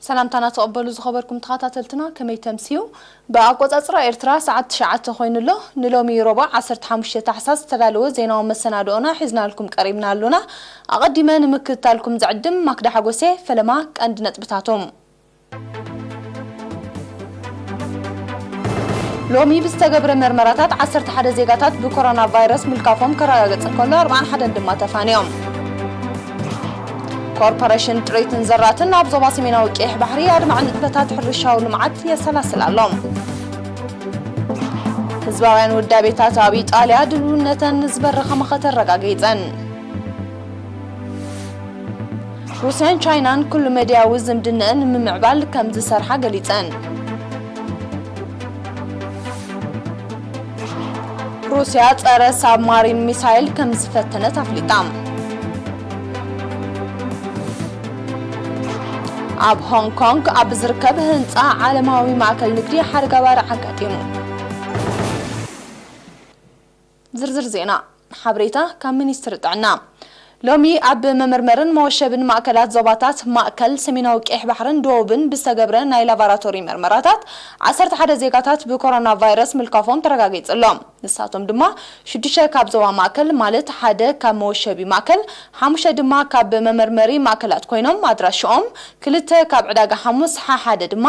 ሰላምታና ተቐበሉ ዝኸበርኩም ተኸታተልትና፣ ከመይ ተምስዩ? ብኣቆጻጽራ ኤርትራ ሰዓት ትሽዓተ ኮይኑ ኣሎ። ንሎሚ ረቡዕ ዓሰርተ ሓሙሽተ ታሕሳስ ዝተዳለወ ዜናዊ መሰናድኦና ሒዝናልኩም ቀሪብና ኣሎና። ኣቐዲመ ንምክትታልኩም ዝዕድም ማክዳ ሓጎሴ። ፈለማ ቀንዲ ነጥብታቶም። ሎሚ ብዝተገብረ መርመራታት ዓሰርተ ሓደ ዜጋታት ብኮሮና ቫይረስ ምልካፎም ከረጋግጽ እንከሎ፣ ኣርባዓን ሓደን ድማ ተፋንዮም። ኮርፖሬሽን ጥሪትን ዘራትን ኣብ ዞባ ሰሜናዊ ቀይሕ ባሕሪ ኣድማዒ ንጥፈታት ሕርሻዊ ልምዓት የሰላስል ኣሎ። ህዝባውያን ውዳቤታት ኣብ ኢጣልያ ድልውነተን ዝበረኸ መኸተ ኣረጋጊጸን። ሩስያን ቻይናን ኩሉ መድያዊ ዝምድነአን ንምምዕባል ከም ዝሰርሓ ገሊጸን። ሩስያ ጸረ ሳብማሪን ሚሳይል ከም ዝፈተነት ኣፍሊጣ። ኣብ ሆንግ ኮንግ ኣብ ዝርከብ ህንጻ ዓለማዊ ማእከል ንግዲ ሓደጋ ባርዕ ኣጋጢሙ። ዝርዝር ዜና። ሓበሬታ ካብ ሚኒስትሪ ጥዕና። ሎሚ ኣብ መመርመርን መወሸብን ማእከላት ዞባታት ማእከል፣ ሰሜናዊ ቀይሕ ባሕርን ደቡብን ብዝተገብረ ናይ ላቦራቶሪ መርመራታት፣ ዓሰርተ ሓደ ዜጋታት ብኮሮና ቫይረስ ምልካፎም ተረጋጊጹ ኣሎ። ንሳቶም ድማ ሽዱሽተ ካብ ዞባ ማእከል፣ ማለት ሓደ ካብ መወሸቢ ማእከል፣ ሓሙሽተ ድማ ካብ መመርመሪ ማእከላት ኮይኖም፣ ኣድራሽኦም ክልተ ካብ ዕዳጋ ሓሙስ፣ ሓሓደ ድማ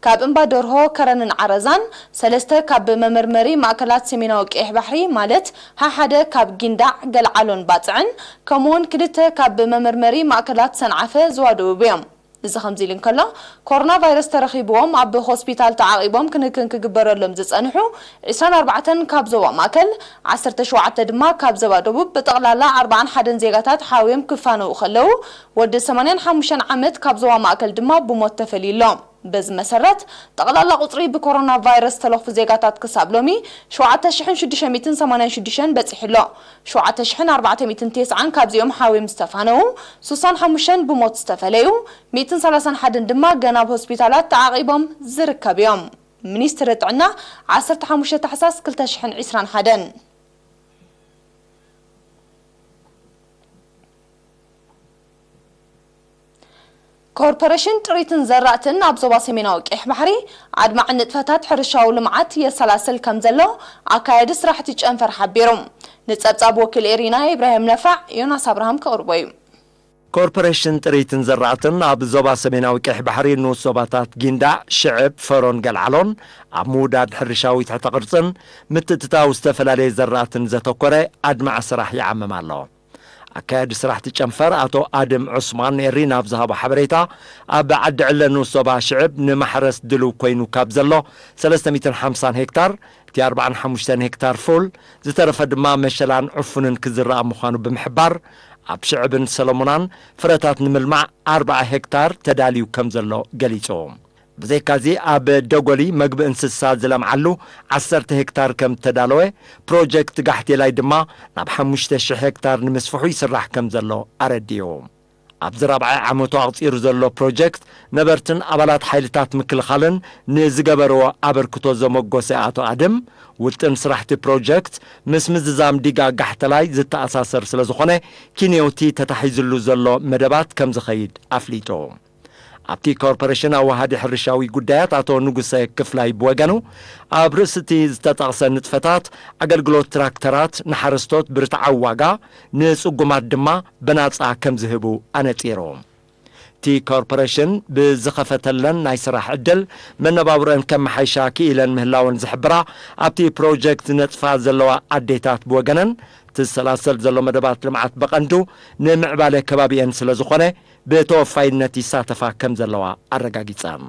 ካብ እምባ ደርሆ፣ ከረንን ዓረዛን፣ ሰለስተ ካብ መመርመሪ ማእከላት ሰሜናዊ ቀይሕ ባሕሪ፣ ማለት ሓሓደ ካብ ጊንዳዕ፣ ገልዓሎን ባጽዕን፣ ከምኡውን ክልተ ካብ መመርመሪ ማእከላት ሰንዓፈ፣ ዞባ ደቡብ እዮም። እዚ ከምዚ ኢሉ እንከሎ፣ ኮሮና ቫይረስ ተረኺብዎም ኣብ ሆስፒታል ተዓቒቦም ክንክን ክግበረሎም ዝጸንሑ ዒስራን ኣርባዕተን ካብ ዞባ ማእከል፣ ዓሰርተ ሸውዓተ ድማ ካብ ዞባ ደቡብ፣ ብጠቕላላ ኣርባዓን ሓደን ዜጋታት ሓውዮም ክፋነዉ ከለዉ፣ ወዲ ሰማንያን ሓሙሽተን ዓመት ካብ ዞባ ማእከል ድማ ብሞት ተፈልዩ ኣሎ። በዚ መሰረት፣ ጠቕላላ ቁጽሪ ብኮሮና ቫይረስ ዝተለኽፉ ዜጋታት ክሳብ ሎሚ ሸውዓተ ሽሕን ሽዱሽተ ሚእትን ሰማንያን ሽዱሽተን በጺሑ ኣሎ። ሸውዓተ ሽሕን ኣርባዕተ ሚእትን ተስዓን ካብዚኦም ሓውዮም ዝተፋነዉ፣ ሱሳን ሓሙሽተን ብሞት ዝተፈለዩ፣ ሚእትን ሰላሳን ሓደን ድማ ገና ኣብ ሆስፒታላት ተዓቒቦም ዝርከቡ እዮም። ሚኒስትሪ ጥዕና፣ ዓሰርተ ሓሙሽተ ታሕሳስ ክልተ ሽሕን ዕስራን ሓደን። ኮርፖሬሽን ጥሪትን ዘራእትን ኣብ ዞባ ሰሜናዊ ቀይሕ ባሕሪ ኣድማዒ ንጥፈታት ሕርሻዊ ልምዓት የሰላስል ከም ዘሎ ኣካያዲ ስራሕቲ ጨንፈር ሓቢሩ። ንጸብጻብ ወኪል ኤሪና ኢብራሂም ነፋዕ፣ ዮናስ ኣብርሃም ከቕርቦ እዩ። ኮርፖሬሽን ጥሪትን ዘራእትን ኣብ ዞባ ሰሜናዊ ቀይሕ ባሕሪ ንኡስ ዞባታት ጊንዳዕ፣ ሽዕብ፣ ፈሮን ገልዓሎን ኣብ ምውዳድ ሕርሻዊ ትሕተ ቅርጽን ምትእትታው ዝተፈላለየ ዘራእትን ዘተኮረ ኣድማዒ ስራሕ ይዓምም ኣሎ። ኣካያዲ ስራሕቲ ጨንፈር ኣቶ ኣድም ዑስማን ኤሪ ናብ ዝሃቦ ሓበሬታ፣ ኣብ ዓዲ ዕለ ንኡስ ዞባ ሽዕብ ንማሕረስ ድሉው ኮይኑ ካብ ዘሎ ሰለስተ ሚእትን ሓምሳን ሄክታር፣ እቲ ኣርባዓን ሓሙሽተን ሄክታር ፉል፣ ዝተረፈ ድማ መሸላን ዕፉንን ክዝራእ ምዃኑ ብምሕባር፣ ኣብ ሽዕብን ሰለሙናን ፍረታት ንምልማዕ ኣርብዓ ሄክታር ተዳልዩ ከም ዘሎ ገሊጹ። ብዘይካዚ ኣብ ደጎሊ መግቢ እንስሳ ዝለምዓሉ ዓሰርተ ሄክታር ከም እተዳለወ፣ ፕሮጀክት ጋሕቴላይ ድማ ናብ ሓሙሽተ ሽሕ ሄክታር ንምስፍሑ ይስራሕ ከም ዘሎ ኣረዲኡ። ኣብዚ ራብዓይ ዓመቱ ኣቕጺሩ ዘሎ ፕሮጀክት ነበርትን ኣባላት ሓይልታት ምክልኻልን ንዝገበርዎ ኣበርክቶ ዘመጎሰ ኣቶ ኣድም፣ ውጥን ስራሕቲ ፕሮጀክት ምስ ምዝዛም ዲጋ ጋሕተላይ ዝተኣሳሰር ስለ ዝኾነ፣ ኪንዮቲ ተታሒዝሉ ዘሎ መደባት ከም ዝኸይድ ኣፍሊጡ። ኣብቲ ኮርፖሬሽን ኣወሃዲ ሕርሻዊ ጉዳያት ኣቶ ንጉሰ ክፍላይ ብወገኑ፣ ኣብ ርእሲ እቲ ዝተጠቕሰ ንጥፈታት ኣገልግሎት ትራክተራት ንሓረስቶት ብርትዓዊ ዋጋ፣ ንጽጉማት ድማ ብናጻ ከም ዝህቡ ኣነጺሩ። እቲ ኮርፖሬሽን ብዝኸፈተለን ናይ ስራሕ ዕድል መነባብሮአን ከመሓይሻ ክኢለን ምህላወን ዝሕብራ ኣብቲ ፕሮጀክት ዝነጥፋ ዘለዋ ኣዴታት ብወገነን፣ እቲ ዝሰላሰል ዘሎ መደባት ልምዓት ብቐንዱ ንምዕባለ ከባቢአን ስለ ዝኾነ፣ ብተወፋይነት ይሳተፋ ከም ዘለዋ ኣረጋጊጸን።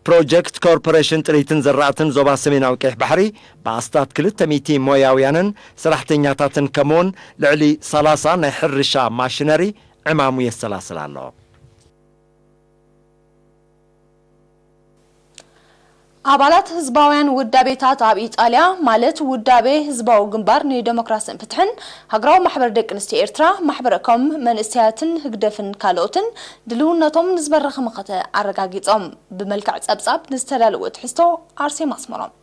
ፕሮጀክት ኮርፖሬሽን ጥሪትን ዘራእትን ዞባ ሰሜናዊ ቀይሕ ባሕሪ ብኣስታት ክልተ ሚእቲ ሞያውያንን ሰራሕተኛታትን ከምኡውን ልዕሊ ሰላሳ ናይ ሕርሻ ማሽነሪ ዕማሙ የሰላስል ኣሎ። ኣባላት ህዝባውያን ውዳቤታት ኣብ ኢጣልያ፣ ማለት ውዳቤ ህዝባዊ ግንባር ንደሞክራስን ፍትሕን፣ ሃገራዊ ማሕበር ደቂ ኣንስትዮ ኤርትራ፣ ማሕበረ ኮም መንእሰያትን ህግደፍን ካልኦትን ድልውነቶም ንዝበረኸ መኸተ ኣረጋጊጾም። ብመልክዕ ጸብጻብ ንዝተዳለወ ትሕዝቶ ኣርሴማ ኣስመሮም።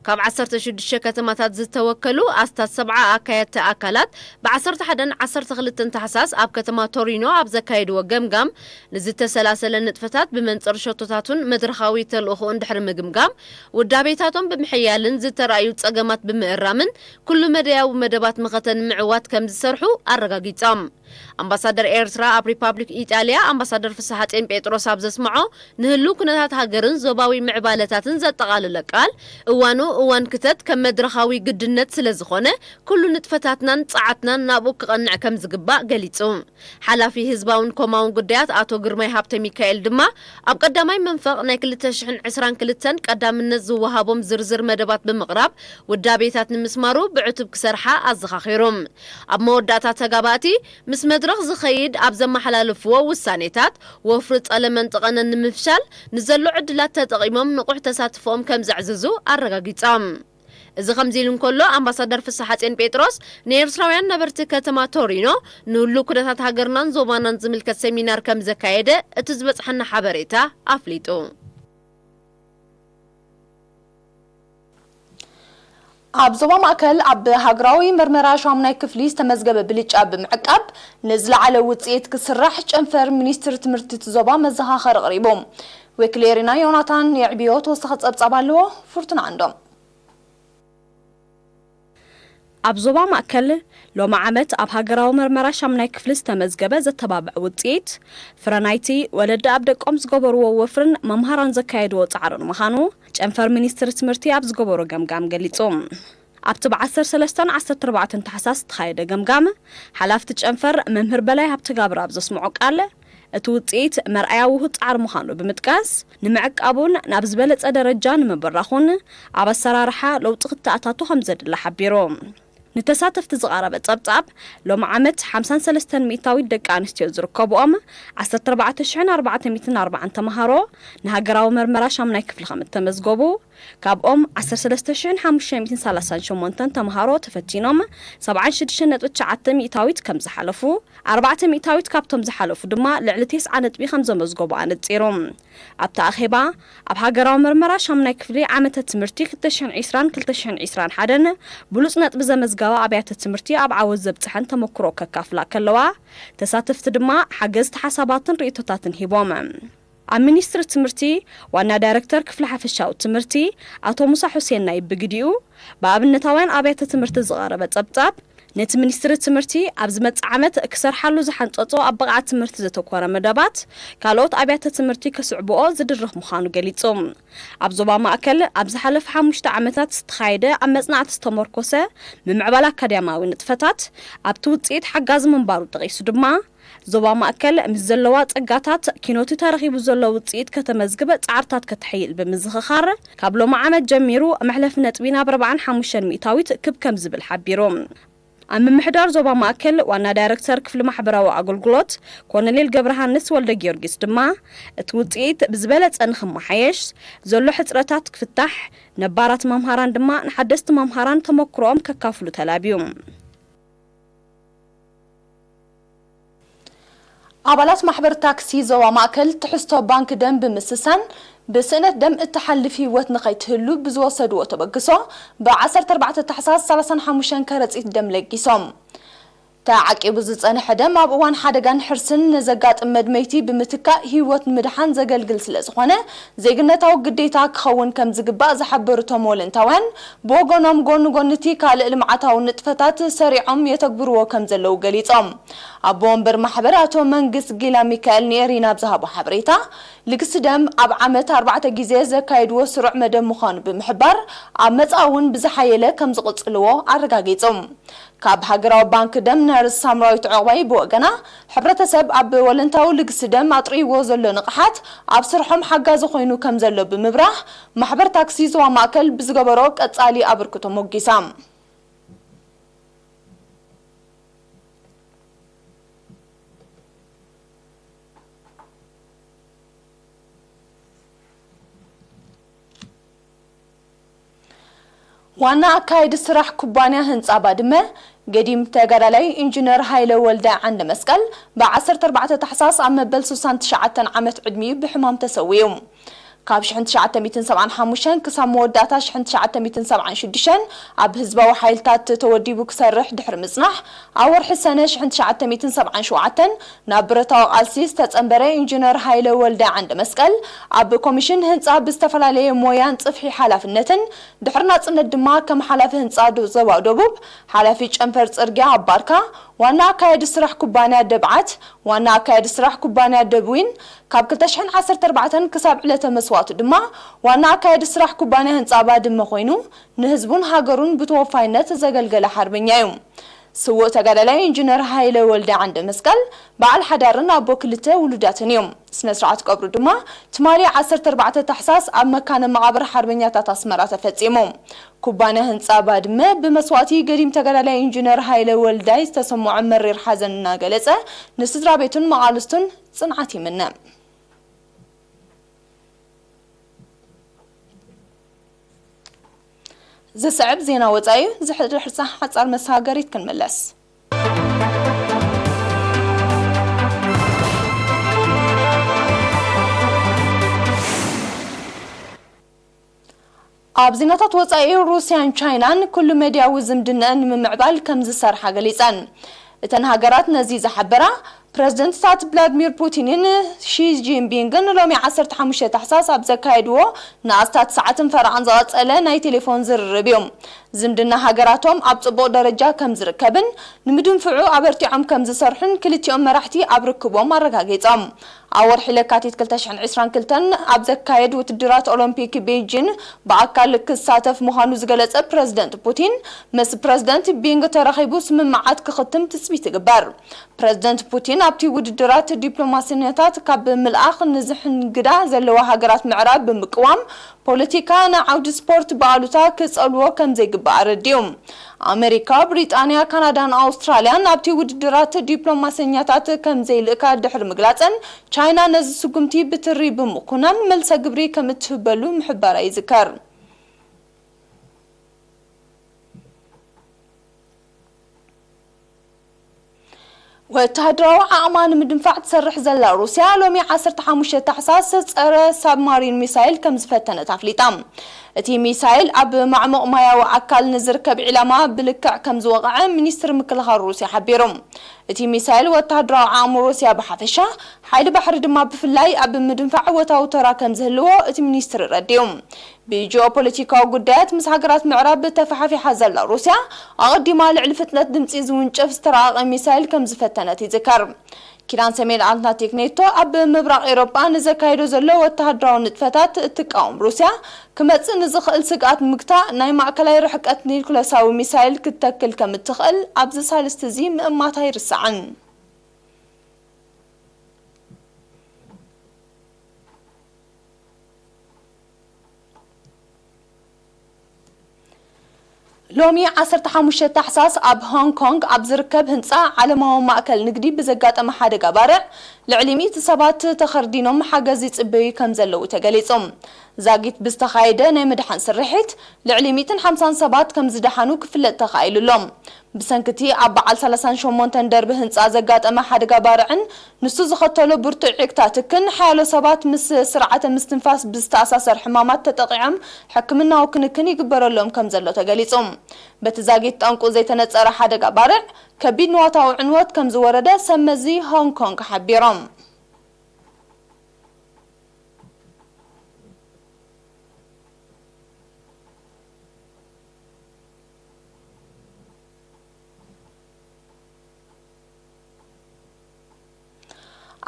ካብ ዓሰርተ ሽዱሽተ ከተማታት ዝተወከሉ ኣስታት ሰብዓ ኣካየድቲ ኣካላት ብ ዓሰርተ ሓደን ዓሰርተ ክልተን ታሕሳስ ኣብ ከተማ ቶሪኖ ኣብ ዘካየድዎ ገምጋም፣ ንዝተሰላሰለ ንጥፈታት ብመንጽር ሸቶታቱን መድረኻዊ ተልእኾኡን ድሕሪ ምግምጋም፣ ውዳቤታቶም ብምሕያልን ዝተራእዩ ጸገማት ብምእራምን ኩሉ መደያዊ መደባት መኸተ ንምዕዋት ከም ዝሰርሑ ኣረጋጊጾም። ኣምባሳደር ኤርትራ ኣብ ሪፓብሊክ ኢጣልያ ኣምባሳደር ፍስሓጼን ጴጥሮስ ኣብ ዘስምዖ፣ ንህሉው ኩነታት ሃገርን ዞባዊ ምዕባለታትን ዘጠቓለለ ቃል፣ እዋኑ እዋን ክተት ከም መድረኻዊ ግድነት ስለ ዝኾነ፣ ኩሉ ንጥፈታትናን ጸዓትናን ናብኡ ክቐንዕ ከም ዝግባእ ገሊጹ። ሓላፊ ህዝባውን ኮማውን ጉዳያት ኣቶ ግርማይ ሃብተሚካኤል ድማ፣ ኣብ ቀዳማይ መንፈቕ ናይ ክልተ ሽሕን ዕስራን ክልተን ቀዳምነት ዝወሃቦም ዝርዝር መደባት ብምቕራብ፣ ውዳቤታት ንምስማሩ ብዕቱብ ክሰርሓ ኣዘኻኺሩ። ኣብ መወዳእታ ተጋባእቲ፣ ምስ መድረኽ ዝኸይድ ኣብ ዘመሓላለፍዎ ውሳኔታት፣ ወፍሪ ጸለመን ጠቐነን ንምፍሻል ንዘሎ ዕድላት ተጠቒሞም ንቑሕ ተሳትፎኦም ከም ዘዕዝዙ ኣረጋጊጾም። እዚ ከምዚ ኢሉ እንከሎ፣ ኣምባሳደር ፍስሓጼን ጴጥሮስ ንኤርትራውያን ነበርቲ ከተማ ቶሪኖ ንህሉው ኩነታት ሃገርናን ዞባናን ዝምልከት ሰሚናር ከም ዘካየደ እቲ ዝበጽሐና ሓበሬታ ኣፍሊጡ። ኣብ ዞባ ማእከል ኣብ ሃገራዊ መርመራ ሻሙናይ ክፍሊ ዝተመዝገበ ብልጫ ብምዕቃብ ንዝለዓለ ውጽኢት ክስራሕ ጨንፈር ሚኒስትሪ ትምህርቲ እቲ ዞባ መዘኻኸሪ ኣቕሪቡ። ወኪል ኤሪና ዮናታን የዕብዮ ተወሳኺ ጸብጻብ ኣለዎ። ፍርቱና ዓንዶም። ኣብ ዞባ ማእከል ሎሚ ዓመት ኣብ ሃገራዊ መርመራ ሻሙናይ ክፍሊ ዝተመዝገበ ዘተባብዕ ውጽኢት፣ ፍረ ናይቲ ወለዲ ኣብ ደቆም ዝገበርዎ ወፍርን መምሃራን ዘካየድዎ ጻዕርን ምዃኑ ጨንፈር ሚኒስትሪ ትምህርቲ ኣብ ዝገበሮ ገምጋም ገሊጹ። ኣብቲ ብ ዓሰርተ ሰለስተን ዓሰርተ ኣርባዕተን ታሕሳስ ዝተኻየደ ገምጋም፣ ሓላፍቲ ጨንፈር መምህር በላይ ሃብተጋብር ኣብ ዘስምዖ ቃል፣ እቲ ውጽኢት መርኣያ ውሁድ ጻዕሪ ምዃኑ ብምጥቃስ፣ ንምዕቃቡን ናብ ዝበለጸ ደረጃ ንምብራኹን ኣብ ኣሰራርሓ ለውጢ ክተኣታቱ ከም ዘድሊ ሓቢሩ። ንተሳተፍቲ ዝቐረበ ጸብጻብ፣ ሎሚ ዓመት ሓምሳን ሰለስተን ሚእታዊት ደቂ ኣንስትዮ ዝርከብኦም ዓሰርተ ኣርባዕተ ሽሕን ኣርባዕተ ሚእትን ኣርባዓን ተምሃሮ ንሃገራዊ መርመራ ሻሙናይ ክፍሊ ከም እተመዝገቡ፣ ካብኦም ዓሰርተ ሰለስተ ሽሕን ሓሙሽተ ሚእትን ሰላሳን ሸሞንተን ተምሃሮ ተፈቲኖም ሰብዓን ሽዱሽተን ነጥቢ ትሽዓተ ሚእታዊት ከም ዝሓለፉ፣ ኣርባዕተ ሚእታዊት ካብቶም ዝሓለፉ ድማ ልዕሊ ተስዓ ነጥቢ ከም ዘመዝገቡ ኣነጺሩ። ኣብቲ ኣኼባ፣ ኣብ ሃገራዊ መርመራ ሻሙናይ ክፍሊ ዓመተ ትምህርቲ ክልተ ሽሕን ዕስራን ክልተ ሽሕን ዕስራን ሓደን ብሉጽ ነጥቢ ዘመዝገባ ኣብያተ ትምህርቲ ኣብ ዓወት ዘብጽሐን ተመክሮ ከካፍላ ከለዋ፣ ተሳተፍቲ ድማ ሓገዝቲ ሓሳባትን ርእይቶታትን ሂቦም። ኣብ ሚኒስትሪ ትምህርቲ ዋና ዳይረክተር ክፍሊ ሓፈሻዊ ትምህርቲ ኣቶ ሙሳ ሑሴን ናይ ብግዲኡ፣ ብኣብነታውያን ኣብያተ ትምህርቲ ዝቐረበ ጸብጻብ፣ ነቲ ሚኒስትሪ ትምህርቲ ኣብ ዝመጽእ ዓመት ክሰርሓሉ ዝሓንጸጾ ኣብ ብቕዓት ትምህርቲ ዘተኮረ መደባት፣ ካልኦት ኣብያተ ትምህርቲ ከስዕብኦ ዝድርኽ ምዃኑ ገሊጹ። ኣብ ዞባ ማእከል ኣብ ዝሓለፈ ሓሙሽተ ዓመታት ዝተኻየደ ኣብ መጽናዕቲ ዝተመርኮሰ ምምዕባል ኣካዳሚያዊ ንጥፈታት ኣብቲ ውጽኢት ሓጋዚ ምንባሩ ጠቒሱ ድማ፣ ዞባ ማእከል ምስ ዘለዋ ጸጋታት ኪኖቲ ተረኺቡ ዘሎ ውጽኢት ከተመዝግብ ጻዕርታት ከተሕይል ብምዝኽኻር፣ ካብ ሎሚ ዓመት ጀሚሩ መሕለፊ ነጥቢ ናብ ኣርባዓን ሓሙሽተን ሚእታዊት ክብ ከም ዝብል ሓቢሩ። ኣብ ምምሕዳር ዞባ ማእከል ዋና ዳይረክተር ክፍሊ ማሕበራዊ ኣገልግሎት ኮሎኔል ገብረሃንስ ወልደ ጊዮርጊስ ድማ፣ እቲ ውጽኢት ብዝበለጸ ንኽመሓየሽ፣ ዘሎ ሕጽረታት ክፍታሕ፣ ነባራት መምሃራን ድማ ንሓደስቲ መምሃራን ተመክሮኦም ከካፍሉ ተላብዩ። ኣባላት ማሕበር ታክሲ ዞባ ማእከል ትሕዝቶ ባንክ ደም ብምስሳን ብስእነት ደም እትሓልፍ ህይወት ንኸይትህሉ ብዝወሰድዎ ተበግሶ፣ ብ ዓሰርተ ኣርባዕተ ታሕሳስ ሰላሳን ሓሙሽተን ከረጺት ደም ለጊሶም። ተዓቂቡ ዝጸንሐ ደም ኣብ እዋን ሓደጋን ሕርስን ንዘጋጥም መድመይቲ ብምትካእ ህይወት ንምድሓን ዘገልግል ስለ ዝኾነ፣ ዜግነታዊ ግዴታ ክኸውን ከም ዝግባእ ዝሓበሩ እቶም ወለንታውያን፣ ብወገኖም፣ ጎኒ ጎኒ እቲ ካልእ ልምዓታዊ ንጥፈታት ሰሪዖም የተግብርዎ ከም ዘለዉ ገሊጾም። ኣቦ ወንበር ማሕበር ኣቶ መንግስት ጊላ ሚካኤል ንኤሪና ኣብ ዝሃቦ ሓበሬታ፣ ልግሲ ደም ኣብ ዓመት ኣርባዕተ ግዜ ዘካይድዎ ስሩዕ መደብ ምዃኑ ብምሕባር፣ ኣብ መጻኢ እውን ብዝሓየለ ከም ዝቕጽልዎ ኣረጋጊጹ። ካብ ሃገራዊ ባንክ ደም ነርስ ሳምራዊት ዑቕባይ ብወገና፣ ሕብረተሰብ ኣብ ወለንታዊ ልግሲ ደም ኣጥርይዎ ዘሎ ንቕሓት ኣብ ስርሖም ሓጋዚ ኮይኑ ከም ዘሎ ብምብራህ፣ ማሕበር ታክሲ ዞባ ማእከል ብዝገበሮ ቀጻሊ ኣበርክቶ ሞጊሳ። ዋና ኣካያዲ ስራሕ ኩባንያ ህንጻ ባድመ፣ ገዲም ተጋዳላይ ኢንጂነር ሃይለ ወልደ ዓንደ መስቀል፣ ብ ዓሰርተ ኣርባዕተ ታሕሳስ ኣብ መበል ስሳን ትሽዓተን ዓመት ዕድሚኡ ብሕማም ተሰዊኡ። ካብ ሽሕን ትሽዓተ ሚእትን ሰብዓን ሓሙሽተን ክሳብ መወዳእታ ሽሕን ትሽዓተ ሚእትን ሰብዓን ሽዱሽተን ኣብ ህዝባዊ ሓይልታት ተወዲቡ ክሰርሕ ድሕሪ ምጽናሕ፣ ኣብ ወርሒ ሰነ ሽሕን ትሽዓተ ሚእትን ሰብዓን ሸውዓተን ናብ ብረታዊ ቃልሲ ዝተጸንበረ ኢንጂነር ሃይለ ወልደ ዓንደ መስቀል፣ ኣብ ኮሚሽን ህንጻ ብዝተፈላለየ ሞያን ጽፍሒ ሓላፍነትን፣ ድሕሪ ናጽነት ድማ ከም ሓላፊ ህንጻ ዶ-፣ ዞባ ደቡብ፣ ሓላፊ ጨንፈር ጽርግያ ኣብ ባርካ፣ ዋና ኣካያዲ ስራሕ ኩባንያ ደብዓት፣ ዋና ኣካያዲ ስራሕ ኩባንያ ደብዊን፣ ካብ ክልተ ሽሕን ዓሰርተ ኣርባዕተን ክሳብ ዕለተ መስዋእቱ ድማ ዋና ኣካያዲ ስራሕ ኩባንያ ህንጻ ባድመ ኮይኑ፣ ንህዝቡን ሃገሩን ብተወፋይነት ዘገልገለ ሓርበኛ እዩ። ስዉእ ተጋዳላይ ኢንጂነር ሃይለ ወልደ ዓንደ መስቀል በዓል ሓዳርን ኣቦ ክልተ ውሉዳትን እዩ። ስነ ስርዓት ቀብሩ ድማ ትማሊ ዓሰርተ ኣርባዕተ ታሕሳስ ኣብ መካነ መቓብር ሓርበኛታት ኣስመራ ተፈጺሙ። ኩባንያ ህንጻ ባድመ ብመስዋእቲ ገዲም ተጋዳላይ ኢንጂነር ሃይለ ወልዳይ ዝተሰምዖ መሪር ሓዘን እናገለጸ፣ ንስድራ ቤቱን መቓልስቱን ጽንዓት ይምነ። ዝስዕብ ዜና ወጻኢ እዩ። ዝሕድሪ ሕርሳ ሓጻር መሰጋገሪት ክንምለስ። ኣብ ዜናታት ወጻኢ፣ ሩስያን ቻይናን ኩሉ መድያዊ ዝምድነአን ንምምዕባል ከም ዝሰርሓ ገሊጸን። እተን ሃገራት ነዚ ዝሓበራ፣ ፕረዚደንትታት ቭላድሚር ፑቲንን ሺ ጂንፒንግን ሎሚ ዓሰርተ ሓሙሽተ ታሕሳስ ኣብ ዘካየድዎ ንኣስታት ሰዓትን ፈረቓን ዝቐጸለ ናይ ቴሌፎን ዝርርብ እዩ። ዝምድና ሃገራቶም ኣብ ጽቡቕ ደረጃ ከም ዝርከብን ንምድንፍዑ ኣበርቲዖም ከም ዝሰርሑን ክልቲኦም መራሕቲ ኣብ ርክቦም ኣረጋጊጾም። ኣብ ወርሒ ለካቲት ክልተ ሽሕን ዕስራን ክልተን ኣብ ዘካየድ ውድድራት ኦሎምፒክ ቤጂን ብኣካል ክሳተፍ ምዃኑ ዝገለጸ ፕረዚደንት ፑቲን፣ ምስ ፕረዚደንት ቢንግ ተራኺቡ ስምምዓት ክኽትም ትጽቢት ይግበር። ፕረዚደንት ፑቲን ኣብቲ ውድድራት ዲፕሎማሰኛታት ካብ ምልኣኽ ንዝሕንግዳ ዘለዋ ሃገራት ምዕራብ ብምቅዋም፣ ፖለቲካ ንዓውዲ ስፖርት ብኣሉታ ክጸልዎ ከም ዘይግባእ ኣረዲኡ። ኣመሪካ፣ ብሪጣንያ፣ ካናዳን ኣውስትራልያን ኣብቲ ውድድራት ዲፕሎማሰኛታት ከም ዘይልእካ ድሕሪ ምግላጸን፣ ቻይና ነዚ ስጉምቲ ብትሪ ብምኹናን መልሰ ግብሪ ከም እትህበሉ ምሕባራ ይዝከር። ወተሃደራዊ ዓቕማ ንምድንፋዕ ትሰርሕ ዘላ ሩስያ፣ ሎሚ ዓሰርተ ሓሙሽተ ታሕሳስ ጸረ ሳብማሪን ሚሳይል ከም ዝፈተነት ኣፍሊጣ። እቲ ሚሳይል ኣብ ማዕሙቕ ማያዊ ኣካል ንዝርከብ ዒላማ ብልክዕ ከም ዝወቕዐ ሚኒስትሪ ምክልኻል ሩስያ ሓቢሩ። እቲ ሚሳይል ወተሃደራዊ ዓቕሚ ሩስያ ብሓፈሻ፣ ሓይሊ ባሕሪ ድማ ብፍላይ ኣብ ምድንፋዕ እወታዊ ተራ ከም ዝህልዎ እቲ ሚኒስትሪ ረዲኡ። ብጂኦፖለቲካዊ ጉዳያት ምስ ሃገራት ምዕራብ ተፋሓፊሓ ዘላ ሩስያ፣ ኣቐዲማ ልዕሊ ፍጥነት ድምጺ ዝውንጨፍ ዝተራቐቐ ሚሳይል ከም ዝፈተነት ይዝከር። ኪዳን ሰሜን ኣትላንቲክ ኔቶ ኣብ ምብራቕ ኤውሮጳ ንዘካይዶ ዘሎ ወተሃደራዊ ንጥፈታት እትቃወም ሩስያ፣ ክመጽእ ንዝኽእል ስግኣት ምግታእ ናይ ማእከላይ ርሕቀት ኒውክለሳዊ ሚሳይል ክትተክል ከም እትኽእል ኣብዚ ሳልስቲ እዚ ምእማታ ኣይርሳዕን። ሎሚ ዓሰርተ ሓሙሽተ ታሕሳስ ኣብ ሆንግ ኮንግ ኣብ ዝርከብ ህንጻ ዓለማዊ ማእከል ንግዲ ብዘጋጠመ ሓደጋ ባርዕ ልዕሊ ሚእቲ ሰባት ተኸርዲኖም ሓገዝ ይጽበዩ ከም ዘለዉ ተገሊጹ። ዛጊት ብዝተኻየደ ናይ ምድሓን ስርሒት ልዕሊ ሚእትን ሓምሳን ሰባት ከም ዝደሓኑ ክፍለጥ ተኻኢሉ ኣሎ። ብሰንኪ እቲ ኣብ በዓል ሰላሳን ሸሞንተን ደርቢ ህንጻ ዘጋጠመ ሓደጋ ባርዕን ንሱ ዝኸተሎ ብርቱዕ ዒቕታ ትክን፣ ሓያሎ ሰባት ምስ ስርዓተ ምስትንፋስ ብዝተኣሳሰር ሕማማት ተጠቒዖም ሕክምናዊ ክንክን ይግበረሎም ከም ዘሎ ተገሊጹ። በቲ ዛጊት ጠንቁ ዘይተነጸረ ሓደጋ ባርዕ፣ ከቢድ ንዋታዊ ዕንወት ከም ዝወረደ ሰብ መዚ ሆንግ ኮንግ ሓቢሮም።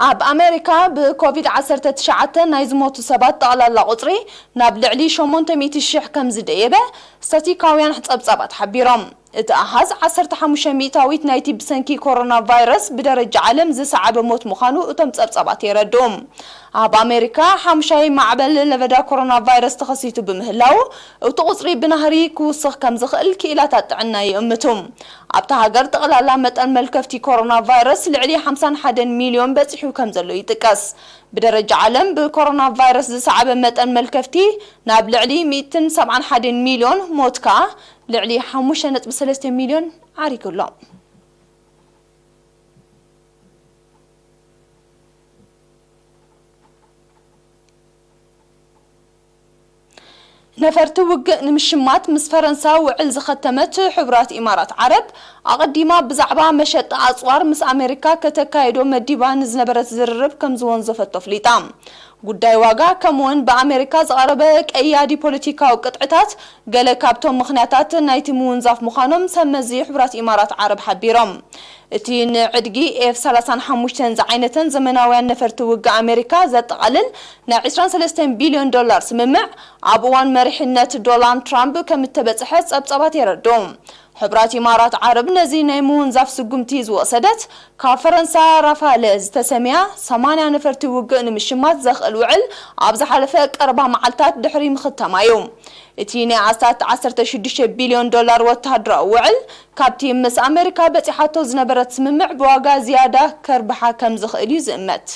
ኣብ ኣሜሪካ ብኮቪድ ዓሰርተ ትሽዓተ ናይ ዝሞቱ ሰባት ጠቕላላ ቁጽሪ ናብ ልዕሊ ሸሞንተ ሚእቲ ሽሕ ከም ዝደየበ ስታቲካውያን ጸብጻባት ሓቢሮም። እቲ ኣሃዝ ዓሰርተ ሓሙሽተ ሚእታዊት ናይቲ ብሰንኪ ኮሮና ቫይረስ ብደረጃ ዓለም ዝሰዓበ ሞት ምዃኑ እቶም ጸብጻባት የረድኡ። ኣብ ኣሜሪካ ሓሙሻይ ማዕበል ለበዳ ኮሮና ቫይረስ ተኸሲቱ ብምህላዉ፣ እቲ ቁጽሪ ብናህሪ ክውስኽ ከም ዝኽእል ክኢላታት ጥዕና ይእምቱ። ኣብታ ሃገር ጠቕላላ መጠን መልከፍቲ ኮሮና ቫይረስ ልዕሊ ሓምሳን ሓደን ሚልዮን በጺሑ ከም ዘሎ ይጥቀስ። ብደረጃ ዓለም ብኮሮና ቫይረስ ዝሰዓበ መጠን መልከፍቲ ናብ ልዕሊ ሚእትን ሰብዓን ሓደን ሚልዮን፣ ሞት ከኣ ልዕሊ ሓሙሽተ ነጥቢ ሰለስተ ሚልዮን ዓሪጉ ኣሎ። ነፈርቲ ውግእ ንምሽማት ምስ ፈረንሳ ውዕል ዝኸተመት ሕቡራት ኢማራት ዓረብ፣ ኣቐዲማ ብዛዕባ መሸጣ ኣጽዋር ምስ ኣሜሪካ ከተካየዶ መዲባ ንዝነበረት ዝርርብ ከም ዝወንዘፈቶ ኣፍሊጣ። ጉዳይ ዋጋ፣ ከምኡውን ብኣሜሪካ ዝቐረበ ቀያዲ ፖለቲካዊ ቅጥዕታት፣ ገለ ካብቶም ምኽንያታት ናይቲ ምውንዛፍ ምዃኖም ሰብ መዚ ሕቡራት ኢማራት ዓረብ ሓቢሮም። እቲ ንዕድጊ ኤፍ ሰላሳን ሓሙሽተን ዝዓይነተን ዘመናውያን ነፈርቲ ውግእ ኣሜሪካ ዘጠቓልል ናይ ዕስራን ሰለስተን ቢልዮን ዶላር ስምምዕ፣ ኣብ እዋን መሪሕነት ዶናልድ ትራምፕ ከም እተበጽሐ ጸብጻባት የረድኡ። ሕቡራት ኢማራት ዓረብ ነዚ ናይ ምውንዛፍ ስጉምቲ ዝወሰደት፣ ካብ ፈረንሳ ራፋለ ዝተሰምያ ሰማንያ ነፈርቲ ውግእ ንምሽማት ዘኽእል ውዕል ኣብ ዝሓለፈ ቀረባ መዓልታት ድሕሪ ምኽታማ እዩ። እቲ ናይ ኣስታት ዓሰርተ ሽዱሽተ ቢልዮን ዶላር ወተሃደራዊ ውዕል፣ ካብቲ ምስ ኣሜሪካ በጺሓቶ ዝነበረት ስምምዕ ብዋጋ ዝያዳ ከርብሓ ከም ዝኽእል እዩ ዝእመት።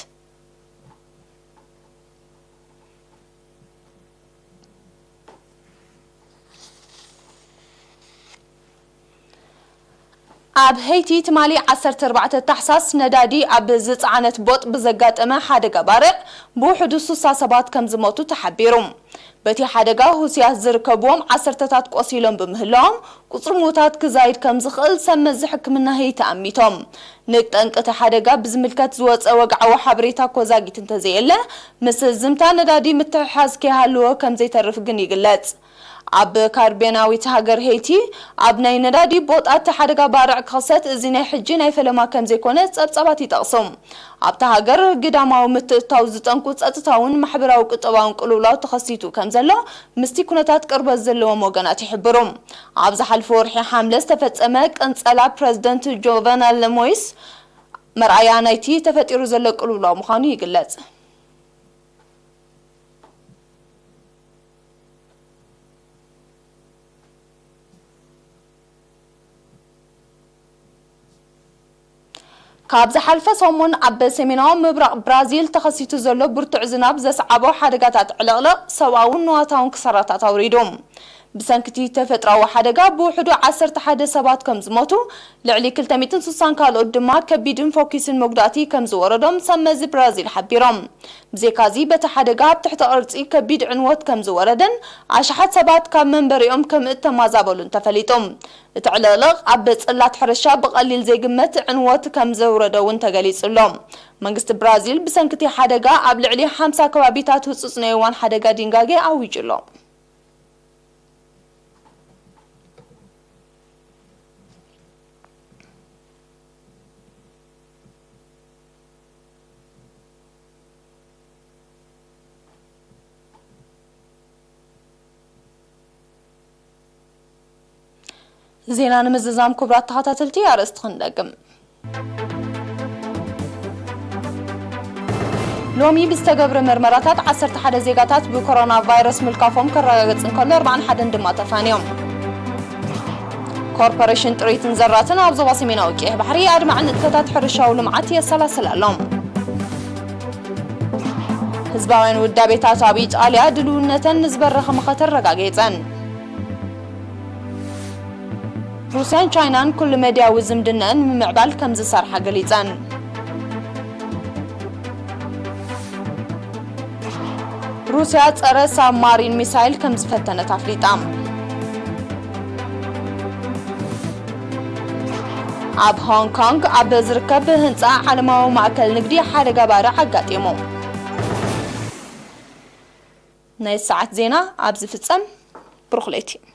ኣብ ሄይቲ ትማሊ ዓሰርተ ኣርባዕተ ታሕሳስ ነዳዲ ኣብ ዝጸዓነት ቦጥ ብዘጋጠመ ሓደጋ ባርዕ ብውሕዱ ስሳ ሰባት ከም ዝሞቱ ተሓቢሩ። በቲ ሓደጋ ሁሲያት ዝርከብዎም ዓሰርተታት ቆሲሎም ብምህላዎም፣ ቁጽሪ ምዉታት ክዛይድ ከም ዝኽእል ሰብ መዚ ሕክምና ሄይቲ ኣሚቶም። ንጠንቂ እቲ ሓደጋ ብዝምልከት ዝወጸ ወግዓዊ ሓበሬታ እኮ ዛጊት እንተዘየለ፣ ምስ ዝምታ ነዳዲ ምትሕሓዝ ከይሃልዎ ከም ዘይተርፍ ግን ይግለጽ። ኣብ ካሪብያናዊት ሃገር ሄይቲ፣ ኣብ ናይ ነዳዲ ቦጣት ሓደጋ ባርዕ ክኽሰት እዚ ናይ ሕጂ ናይ ፈለማ ከም ዘይኮነ ጸብጻባት ይጠቕሱ። ኣብታ ሃገር ግዳማዊ ምትእትታው ዝጠንቁ ጸጥታውን ማሕበራዊ ቁጠባውን ቅልውላው ተኸሲቱ ከም ዘሎ ምስቲ ኩነታት ቅርበት ዘለዎም ወገናት ይሕብሩ። ኣብ ዝሓለፈ ወርሒ ሓምለ ዝተፈጸመ ቅንጸላ ፕረዚደንት ጆቨናል ሞይስ መርኣያ ናይቲ ተፈጢሩ ዘሎ ቅልውላው ምዃኑ ይግለጽ። ካብ ዝሓለፈ ሰሙን ኣብ ሰሜናዊ ምብራቕ ብራዚል ተኸሲቱ ዘሎ ብርቱዕ ዝናብ ዘስዓቦ ሓደጋታት ዕልቕልቕ ሰብኣውን ንዋታውን ክሳራታት ኣውሪዱ። ብሰንኪ እቲ ተፈጥሮኣዊ ሓደጋ ብውሕዱ ዓሰርተ ሓደ ሰባት ከም ዝሞቱ ልዕሊ ክልተ ሚእትን ስሳን ካልኦት ድማ ከቢድን ፈኲስን መጉዳእቲ ከም ዝወረዶም ሰብ መዚ ብራዚል ሓቢሮም። ብዘይካዚ በቲ ሓደጋ ኣብ ትሕቲ ቅርጺ ከቢድ ዕንወት ከም ዝወረደን ኣሽሓት ሰባት ካብ መንበሪኦም ከም እተማዛበሉን ተፈሊጡ። እቲ ዕልቕልቕ ኣብ ጽላት ሕርሻ ብቐሊል ዘይግመት ዕንወት ከም ዘውረደ እውን ተገሊጹ ኣሎ። መንግስቲ ብራዚል ብሰንኪ እቲ ሓደጋ ኣብ ልዕሊ ሓምሳ ከባቢታት ህጹጽ ናይ እዋን ሓደጋ ድንጋጌ ኣዊጁ ኣሎ። ዜና ንምዝዛም ክቡራት ተኸታተልቲ ኣርእስቲ ክንደግም። ሎሚ ብዝተገብረ መርመራታት ዓሰርተ ሓደ ዜጋታት ብኮሮና ቫይረስ ምልካፎም ከረጋግጽ እንከሎ ኣርባዓን ሓደን ድማ ተፋንዮም። ኮርፖሬሽን ጥሪትን ዘራትን ኣብ ዞባ ሰሜናዊ ቀይሕ ባሕሪ ኣድማዒ ንጥፈታት ሕርሻዊ ልምዓት የሰላስል ኣሎ። ህዝባውያን ውዳቤታት ኣብ ኢጣልያ ድልውነተን ንዝበረኸ መኸተ ኣረጋገጸን። ሩስያን ቻይናን ኩሉ መድያዊ ዝምድነአን ንምምዕባል ከም ዝሰርሓ ገሊጸን። ሩስያ ጸረ ሳብማሪን ሚሳይል ከም ዝፈተነት ኣፍሊጣ። ኣብ ሆንግ ኮንግ ኣብ ዝርከብ ህንጻ ዓለማዊ ማእከል ንግዲ ሓደጋ ባርዕ ኣጋጢሙ። ናይ ሰዓት ዜና ኣብዚ ፍጸም። ብሩኽ ለይቲ።